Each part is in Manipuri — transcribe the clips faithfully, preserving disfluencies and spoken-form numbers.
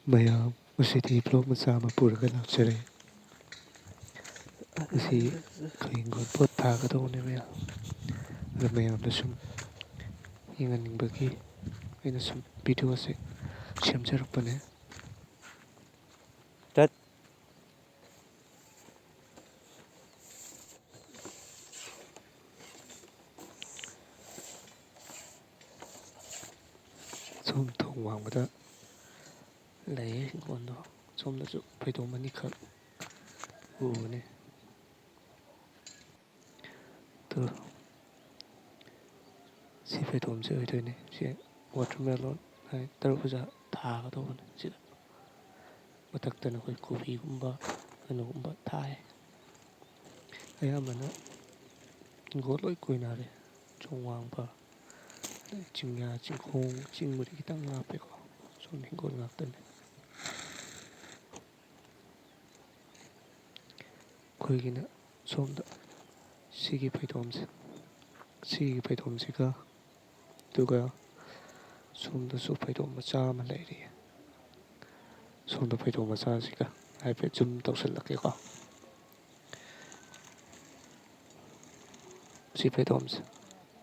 ꯃꯌꯥꯝ, ꯉꯁꯤꯗꯤ vlog ꯃꯆꯥ ꯑꯃ ꯄꯨꯔꯒ ꯂꯥꯛꯆꯔꯦ꯫ ꯑꯁꯤ ꯑꯩꯈꯣꯏ ꯍꯤꯡꯒꯣꯜ ꯄꯣꯠ ꯊꯥꯒꯗꯧꯕꯅꯦ ꯃꯌꯥꯝ꯫ ꯑꯗꯣ ꯃꯌꯥꯝꯗ ꯁꯨꯝ ꯌꯦꯡꯍꯟꯅꯤꯡꯕꯒꯤ ꯑꯩꯅ ꯁꯨꯝ video ꯁꯦ ꯁꯦꯝꯖꯔꯛꯄꯅꯦ꯫ ꯇꯠ꯫ ꯁꯣꯝ ꯊꯣꯡ ꯋꯥꯡꯃꯗ ꯂꯩꯌꯦ ꯍꯤꯡꯒꯣꯜꯗꯣ꯫ ꯁꯣꯝꯗꯁꯨ ꯐꯩꯗꯣꯝ ꯑꯅꯤꯈꯛ ꯎꯕꯅꯦ꯫ ꯑꯗꯨ ꯁꯤ ꯐꯩꯗꯣꯝꯁꯦ ꯑꯣꯏꯗꯣꯏꯅꯦ꯫ ꯁꯤ watermelon ꯍꯥꯏ, ꯇꯔꯕꯨꯖꯥ ꯊꯥꯒꯗꯧꯕꯅꯦ ꯁꯤꯗ꯫ ꯃꯊꯛꯇꯅ ꯑꯩꯈꯣꯏ ꯀꯣꯕꯤꯒꯨꯝꯕ, ꯀꯩꯅꯣꯒꯨꯝꯕ ꯊꯥꯏ꯫ ꯑꯌꯥꯝꯕꯅ ꯍꯤꯡꯒꯣꯜ ꯂꯣꯏ ꯀꯣꯏꯅꯔꯦ꯫ ꯆꯣꯡ ꯋꯥꯡꯕ, ꯑꯗꯩ ꯆꯤꯡꯌꯥ, ꯆꯤꯡꯈꯣꯡ, ꯆꯤꯡꯕꯨꯗꯤ ꯈꯤꯇꯪ ꯂꯥꯞꯄꯦꯀꯣ꯫ ꯁꯣꯝ ꯍꯤꯡꯒꯣꯜ ꯉꯥꯛꯇꯅꯦ꯫ ꯑꯩꯈꯣꯏꯒꯤꯅ ꯁꯣꯝꯗ ꯁꯤꯒꯤ ꯐꯩꯗꯣꯝꯁꯦ, ꯁꯤꯒꯤ ꯐꯩꯗꯣꯝꯁꯤꯒ, ꯑꯗꯨꯒ ꯁꯣꯝꯗꯁꯨ ꯐꯩꯗꯣꯝ ꯃꯆꯥ ꯑꯃ ꯂꯩꯔꯤ꯫ ꯁꯣꯝꯗ ꯐꯩꯗꯣꯝ ꯃꯆꯥꯁꯤꯒ ꯍꯥꯏꯐꯦꯠ zoom ꯇꯧꯁꯜꯂꯛꯀꯦꯀꯣ꯫ ꯁꯤ ꯐꯩꯗꯣꯝꯁꯦ,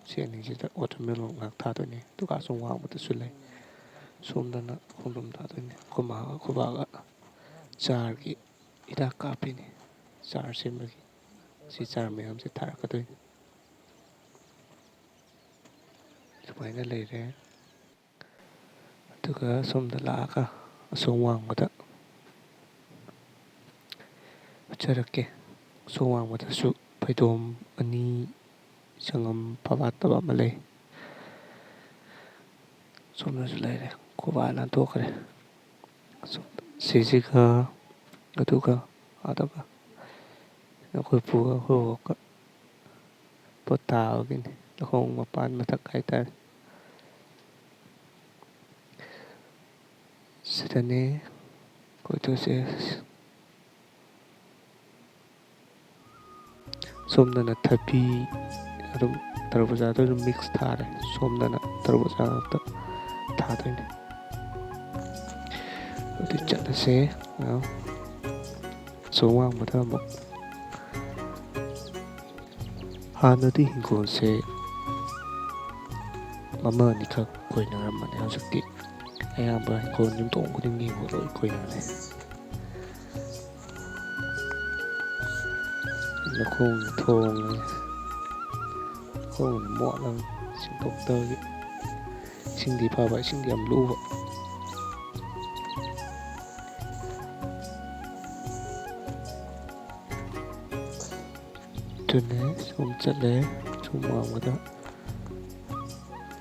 ꯁꯤ ꯑꯅꯤꯁꯤꯗ watermelon ꯉꯥꯛ ꯊꯥꯗꯣꯏꯅꯦ꯫ ꯑꯗꯨꯒ ꯑꯁꯣꯝ ꯋꯥꯡꯃꯗꯁꯨ ꯂꯩ꯫ ꯁꯣꯝꯗꯅ ꯈꯣꯡꯗ꯭ꯔꯨꯝ ꯊꯥꯗꯣꯏꯅꯦ꯫ ꯑꯩꯈꯣꯏ ꯃꯥꯒ ꯑꯩꯈꯣꯏ ꯕꯥꯒ ꯆꯥꯔꯒꯤ ꯍꯤꯗꯥꯛ ꯀꯥꯞꯄꯤꯅꯦ, ꯆꯥꯔ ꯁꯦꯝꯕꯒꯤ꯫ ꯁꯤ ꯆꯥꯔ ꯃꯌꯥꯝꯁꯦ ꯊꯥꯔꯛꯀꯗꯣꯏꯅꯤ꯫ ꯁꯨꯃꯥꯏꯅ ꯂꯩꯔꯦ꯫ ꯑꯗꯨꯒ ꯁꯣꯝꯗ ꯂꯥꯛꯑꯒ ꯑꯁꯣꯝ ꯋꯥꯡꯃꯗ ꯎꯠꯆꯔꯛꯀꯦ꯫ ꯑꯁꯣꯝ ꯋꯥꯡꯃꯗꯁꯨ ꯐꯩꯗꯣꯝ ꯑꯅꯤ ꯁꯪꯉꯝ ꯐꯕꯥꯠꯇꯕ ꯑꯃ ꯂꯩ꯫ ꯁꯣꯝꯗꯁꯨ ꯂꯩꯔꯦ꯫ ꯈꯨꯕꯥ ꯂꯥꯟꯊꯣꯛꯈ꯭ꯔꯦ꯫ ꯁꯣꯝꯗ ꯁꯤꯁꯤꯒ ꯑꯗꯨꯒ ꯑꯗꯨꯒ ꯑꯩꯈꯣꯏ ꯄꯨꯒ ꯑꯩꯈꯣꯏ ꯕꯣꯛꯀ ꯄꯣꯠ ꯊꯥꯕꯒꯤꯅꯤ꯫ ꯂꯧꯍꯣꯡ ꯃꯄꯥꯟ ꯃꯊꯛ ꯍꯥꯏꯇꯥꯔꯦ꯫ ꯁꯤꯗꯅꯦ ꯀꯣꯏꯊꯣꯛꯁꯦ꯫ ꯁꯣꯝꯗꯅ ꯊꯕꯤ, ꯑꯗꯨꯝ ꯇꯔꯕꯨꯖꯥꯗ ꯑꯗꯨꯝ mix ꯊꯥꯔꯦ꯫ ꯁꯣꯝꯗꯅ ꯇꯔꯕꯨꯖꯥ ꯉꯥꯛꯇ ꯊꯥꯗꯣꯏꯅꯦ꯫ ꯑꯗꯨ ꯆꯠꯂꯁꯦ꯫ ꯑ, ꯑꯁꯣꯝ ꯋꯥꯡꯃꯗ ꯑꯃꯨꯛ꯫ ꯍꯥꯟꯅꯗꯤ ꯍꯤꯡꯈꯣꯜꯁꯦ ꯑꯃ ꯑꯅꯤꯈꯛ ꯀꯣꯏꯅꯔꯝꯕꯅꯦ꯫ ꯍꯧꯖꯤꯛꯇꯤ ꯑꯌꯥꯝꯕ ꯍꯤꯡꯈꯣꯜ ꯌꯨꯝꯊꯣꯡ ꯈꯨꯗꯤꯡꯒꯤ ꯍꯤꯡꯈꯣꯜ ꯂꯣꯏ ꯀꯣꯏꯅꯔꯦ꯫ ꯂꯧꯈꯣꯡ ꯊꯣꯡꯉꯦ꯫ ꯂꯧꯈꯣꯡ ꯃꯣꯠꯂꯒ ꯁꯦꯡꯗꯣꯛꯇꯕꯒꯤ꯫ ꯏꯁꯤꯡꯗꯤ ꯐꯕ, ꯏꯁꯤꯡꯗꯤ ꯌꯥꯝ ꯂꯨꯕ꯫ ꯑꯗꯨꯅꯦ, ꯁꯨꯝ ꯆꯠꯂꯦ, ꯁꯨꯝ ꯋꯥꯡꯃꯗ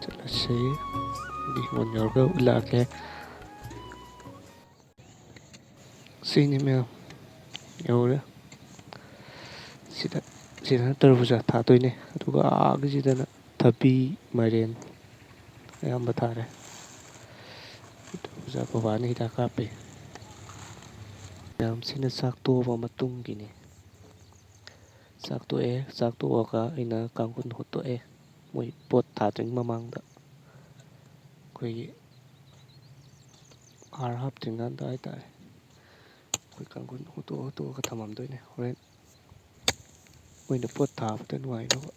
ꯆꯠꯂꯁꯤ꯫ ꯑꯗꯨꯗꯤ ꯍꯤꯡꯒꯣꯜ ꯌꯧꯔꯒ ꯎꯠꯂꯛꯑꯒꯦ꯫ ꯁꯤꯅꯤ ꯃꯌꯥꯝ, ꯌꯧꯔꯦ꯫ ꯁꯤꯗ, ꯁꯤꯗꯅ ꯇꯔꯕꯨꯖꯥ ꯊꯥꯗꯣꯏꯅꯦ, ꯑꯗꯨꯒ ꯑꯥꯒꯤꯁꯤꯗꯅ ꯊꯕꯤ, ꯃꯥꯏꯔꯦꯟ ꯑꯌꯥꯝꯕ ꯊꯥꯔꯦ꯫ ꯇꯔꯕꯨꯖꯥ ꯕꯕꯥꯅ ꯍꯤꯗꯥꯛ ꯀꯥꯞꯄꯤ꯫ ꯃꯌꯥꯝꯁꯤꯅ ꯆꯥꯛ ꯇꯣꯛꯑꯕ ꯃꯇꯨꯡꯒꯤꯅꯤ꯫ ꯆꯥꯛ ꯇꯣꯛꯑꯦ, ꯆꯥꯛ ꯇꯣꯛꯑꯒ ꯑꯩꯅ ꯀꯥꯡꯈꯨꯜ ꯍꯨꯠꯇꯣꯛꯑꯦ꯫ ꯃꯣꯏ ꯄꯣꯠ ꯊꯥꯗ꯭ꯔꯤꯉꯩ ꯃꯃꯥꯡꯗ ꯑꯩꯈꯣꯏꯒꯤ ꯍꯥꯔ ꯍꯥꯞꯇ꯭ꯔꯤꯉꯩꯗ ꯍꯥꯏꯇꯥꯔꯦ, ꯑꯩꯈꯣꯏ ꯀꯥꯡꯈꯨꯜ ꯍꯨꯠꯇꯣꯛ ꯍꯨꯠꯇꯣꯛꯑꯒ ꯊꯝꯃꯝꯗꯣꯏꯅꯦ꯫ ꯍꯣꯔꯦꯟ ꯃꯣꯏꯅ ꯄꯣꯠ ꯊꯥꯕꯗ ꯅꯨꯡꯉꯥꯏꯅꯕ꯫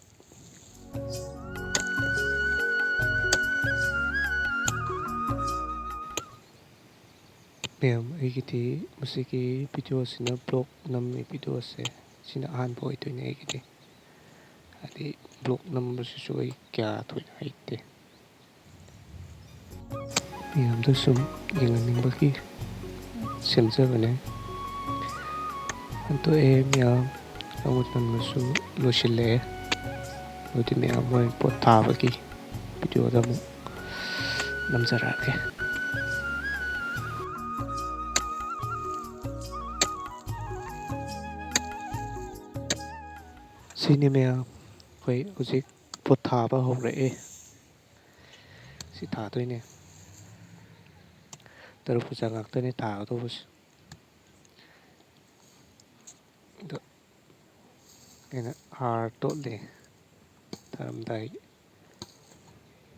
ꯃꯌꯥꯝ, ꯑꯩꯒꯤꯗꯤ ꯃꯁꯤꯒꯤ ꯚꯤꯗꯤꯑꯣꯁꯤꯅ, ꯕ꯭ꯂꯣꯛ ꯅꯝꯃꯤ ꯚꯤꯗꯤꯑꯣꯁꯦ ꯁꯤꯅ ꯑꯍꯥꯟꯕ ꯑꯣꯏꯗꯣꯏꯅꯦ ꯑꯩꯒꯤꯗꯤ꯫ ꯍꯥꯏꯗꯤ, ꯕ꯭ꯂꯣꯛ ꯅꯝꯕꯁꯤꯁꯨ ꯑꯩ ꯀꯌꯥ ꯊꯣꯏꯅ ꯍꯩꯇꯦ꯫ ꯃꯌꯥꯝꯗ ꯁꯨꯝ ꯌꯦꯡꯍꯟꯅꯤꯡꯕꯒꯤ ꯁꯦꯝꯖꯕꯅꯦ꯫ ꯍꯟꯗꯣꯛꯑꯦ ꯃꯌꯥꯝ, ꯀꯥꯡꯈꯨꯜ ꯅꯝꯕꯁꯨ ꯂꯣꯏꯁꯤꯜꯂꯛꯑꯦ꯫ ꯑꯗꯨꯗꯤ ꯃꯌꯥꯝ ꯃꯣꯏ ꯄꯣꯠ ꯊꯥꯕꯒꯤ ꯚꯤꯗꯤꯑꯣꯗ ꯑꯃꯨꯛ ꯅꯝꯖꯔꯛꯑꯒꯦ꯫ ꯁꯤꯅꯤ ꯃꯌꯥꯝ, ꯑꯩꯈꯣꯏ ꯍꯧꯖꯤꯛ ꯄꯣꯠ ꯊꯥꯕ ꯍꯧꯔꯛꯑꯦ꯫ ꯁꯤ ꯊꯥꯗꯣꯏꯅꯦ꯫ ꯇꯔꯕꯨꯖꯥ ꯉꯥꯛꯇꯅꯦ ꯊꯥꯒꯗꯧꯕꯁꯦ꯫ ꯑꯗꯣ ꯑꯩꯅ ꯍꯥꯔ ꯇꯣꯠꯂꯦ ꯊꯥꯔꯝꯗꯥꯏ꯫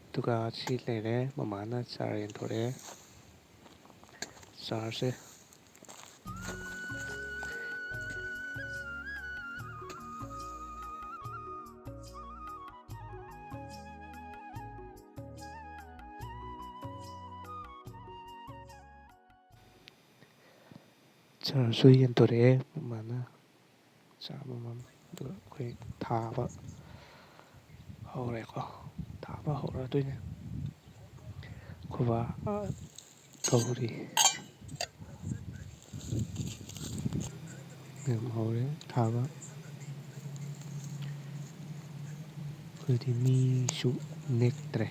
ꯑꯗꯨꯒ ꯁꯤ ꯂꯩꯔꯦ, ꯃꯃꯥꯅ ꯆꯥꯔ ꯌꯦꯟꯊꯣꯔꯛꯑꯦ꯫ ꯆꯥꯔꯁꯦ꯫ ꯆꯥꯔꯁꯨ ꯌꯦꯟꯊꯣꯔꯛꯑꯦ ꯃꯃꯥꯅ꯫ ꯆꯥ ꯑꯃꯃꯝ꯫ ꯑꯗꯨꯒ ꯑꯩꯈꯣꯏ ꯊꯥꯕ ꯍꯧꯔꯦꯀꯣ꯫ ꯊꯥꯕ ꯍꯧꯔꯗꯣꯏꯅꯦ꯫ ꯑꯩꯈꯣꯏ ꯕꯥ ꯇꯧꯔꯤ꯫ ꯌꯥꯝ ꯍꯧꯔꯦ ꯊꯥꯕ꯫ ꯑꯩꯈꯣꯏꯗꯤ ꯃꯤꯁꯨ ꯅꯦꯛꯇ꯭ꯔꯦ꯫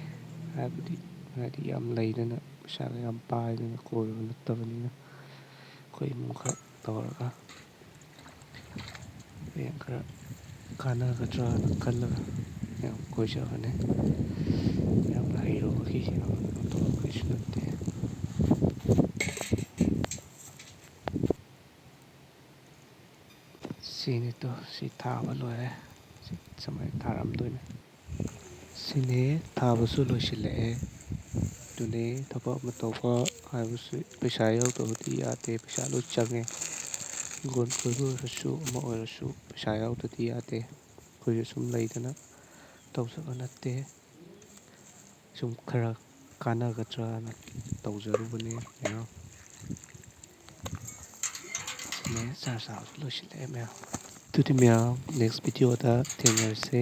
ꯍꯥꯏꯕꯗꯤ ꯍꯥꯏꯗꯤ ꯌꯥꯝ ꯂꯩꯗꯅ ꯄꯩꯁꯥꯒ ꯌꯥꯝ ꯄꯥꯏꯗꯅ ꯀꯣꯏꯕ ꯅꯠꯇꯕꯅꯤꯅ ꯑꯩꯈꯣꯏ ꯏꯃꯨꯡ ꯈꯔ ꯇꯧꯔꯒ ꯍꯌꯦꯡ ꯈꯔ ꯀꯥꯟꯅꯒꯗ꯭ꯔꯥꯅ ꯈꯜꯂꯒ ꯌꯥꯝ ꯀꯣꯏꯖꯕꯅꯦ꯫ ꯌꯥꯝꯅ ꯍꯩꯔꯨꯕꯒꯤ ꯌꯥꯝꯅ ꯇꯧꯕꯒꯤꯁꯨ ꯅꯠꯇꯦ꯫ ꯁꯤꯅꯤ ꯇꯣ, ꯁꯤ ꯊꯥꯕ ꯂꯣꯏꯔꯦ꯫ ꯁꯤ ꯁꯨꯃꯥꯏꯅ ꯊꯥꯔꯝꯗꯣꯏꯅꯦ꯫ ꯁꯤꯅꯦ ꯊꯥꯕꯁꯨ ꯂꯣꯏꯁꯤꯜꯂꯛꯑꯦ꯫ ꯑꯗꯨꯅꯦ ꯊꯕꯛ ꯑꯃ ꯇꯧꯕ ꯍꯥꯏꯕꯁꯤ ꯄꯩꯁꯥ ꯌꯥꯎꯗꯕꯗꯤ ꯌꯥꯗꯦ, ꯄꯩꯁꯥ ꯂꯣꯏ ꯆꯪꯉꯦ꯫ ꯍꯤꯡꯒꯣꯜ ꯀꯣꯏꯕ ꯑꯣꯏꯔꯁꯨ ꯑꯃ ꯑꯣꯏꯔꯁꯨ ꯄꯩꯁꯥ ꯌꯥꯎꯗꯗꯤ ꯌꯥꯗꯦ꯫ ꯑꯩꯈꯣꯏꯁꯨ ꯁꯨꯝ ꯂꯩꯗꯅ ꯇꯧꯖꯕ ꯅꯠꯇꯦ꯫ ꯁꯨꯝ ꯈꯔ ꯀꯥꯟꯅꯒꯗ꯭ꯔꯅ ꯇꯧꯖꯔꯨꯕꯅꯦ ꯃꯌꯥꯝ꯫ ꯁꯤꯅꯦ ꯆꯥꯔ ꯆꯥꯕꯁꯨ ꯂꯣꯏꯁꯤꯜꯂꯛꯑꯦ ꯃꯌꯥꯝ꯫ ꯑꯗꯨꯗꯤ ꯃꯌꯥꯝ next video ꯗ ꯊꯦꯡꯅꯔꯁꯦ꯫